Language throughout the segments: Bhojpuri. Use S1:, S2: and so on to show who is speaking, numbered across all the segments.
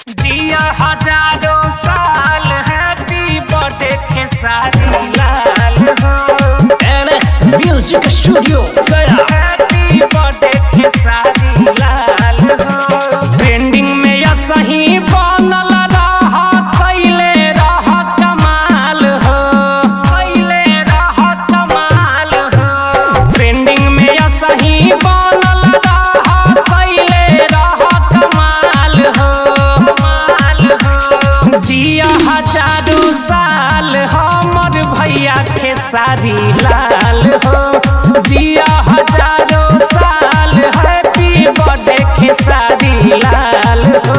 S1: जिया हजारों साल हैप्पी बर्थडे खेसारी लाल हो।
S2: NX music studio Gaya.
S1: Happy birthday Khesari Lal हो। ट्रेंडिंग में या सही बनल रह, कैले रह कमाल हो, कैले रह कमाल हो। ट्रेंडिंग में या सही बनल रह, कैले रह कमाल हो, कमाल हो। जिया हजारों साल हमर भैया खेसारी लाल हो। जिया हजारों साल हैप्पी बर्थडे खेसारी लाल हो।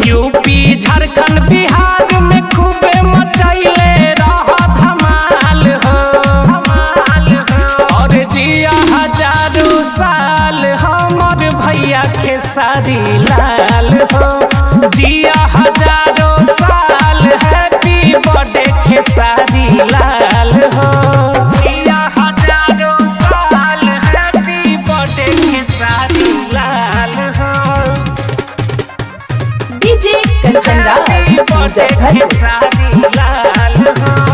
S1: यूपी झारखंड बिहार में खूबे मचैले रह धमाल हो, धमाल हो। और जिया हजारों साल हमर भैया खेसारी लाल हो। जिया हजारों साल हैप्पी बर्थडे खेसारी लाल हो। जिया हजारों साल हैप्पी बर्थडे खेसारी लाल हो।
S3: डीजे कंचन राज मुजफ्फरपुर।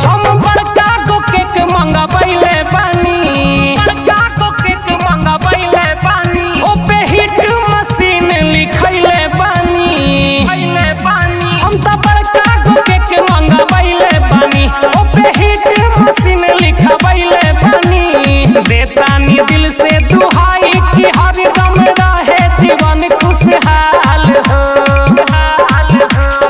S1: हम बड़का गो केक मंगबैले बानी, बड़का गो केक मंगबैले बानी, ओपे हिट मशीन लिखैले बानी, हम त बड़का गो केक मंगबैले बानी, ओपे हिट मशीन लिखबैले बानी। देतानी दिल से दुहाई कि हरदम रहे जीवन खुशहाल हो,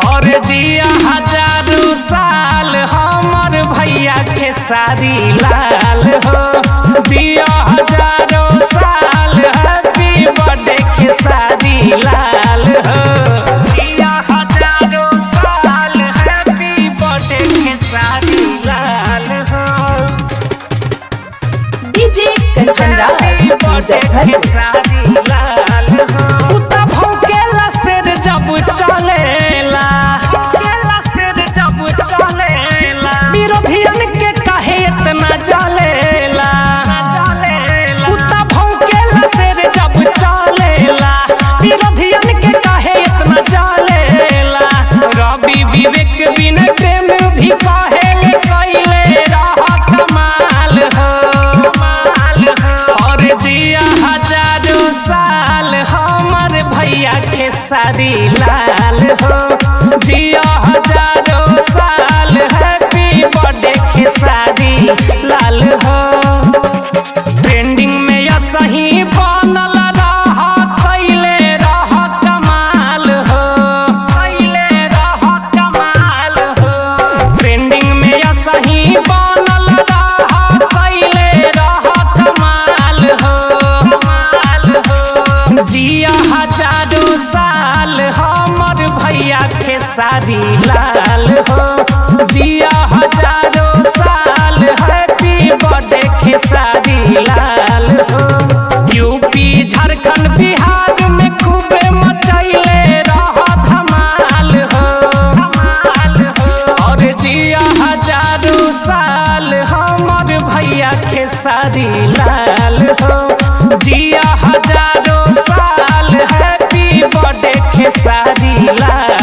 S1: और जिया हजारों साल हमर भैया खेसारी लाल हो। जिया हजारों साल हैप्पी बर्थडे खेसारी लाल हो। जिया हजारों साल हैप्पी बर्थडे खेसारी लाल हो।
S3: डीजे कंचन राज मुजफ्फरपुर।
S1: कुत्ता भौंकेला शेर जब चलेला, शेर जब चलेला, विरोधियन के काहे इतना जलेला। कुत्ता भौंकेला शेर जब चलेला, विरोधियन के काहे इतना जलेला। रवि विवेक बिन प्रेम भी काहे कैले रह कमाल हो, कमाल हो। और जिया हजारों साल हमर भैया खेसारी लाल हो। जिया हजारों साल हैप्पी बर्थडे खेसारी लाल हो। ट्रेंडिंग में या सही बनल रह, कैले रह कमाल हो, कैले रह कमाल हो। ट्रेंडिंग में या सही बनल रह, कैले रह कमाल हो, कमाल हो। जिया हजारों साल हमर भैया खेसारी लाल हो। जिया हजारों साल हैप्पी बर्थडे खेसारी लाल हो। यूपी झारखंड बिहार में खूबे मचैले रह धमाल हो, धमाल हो। और जिया हजारों साल हमर भैया खेसारी लाल हो। जिया हजारों साल हैप्पी बर्थडे खेसारी लाल।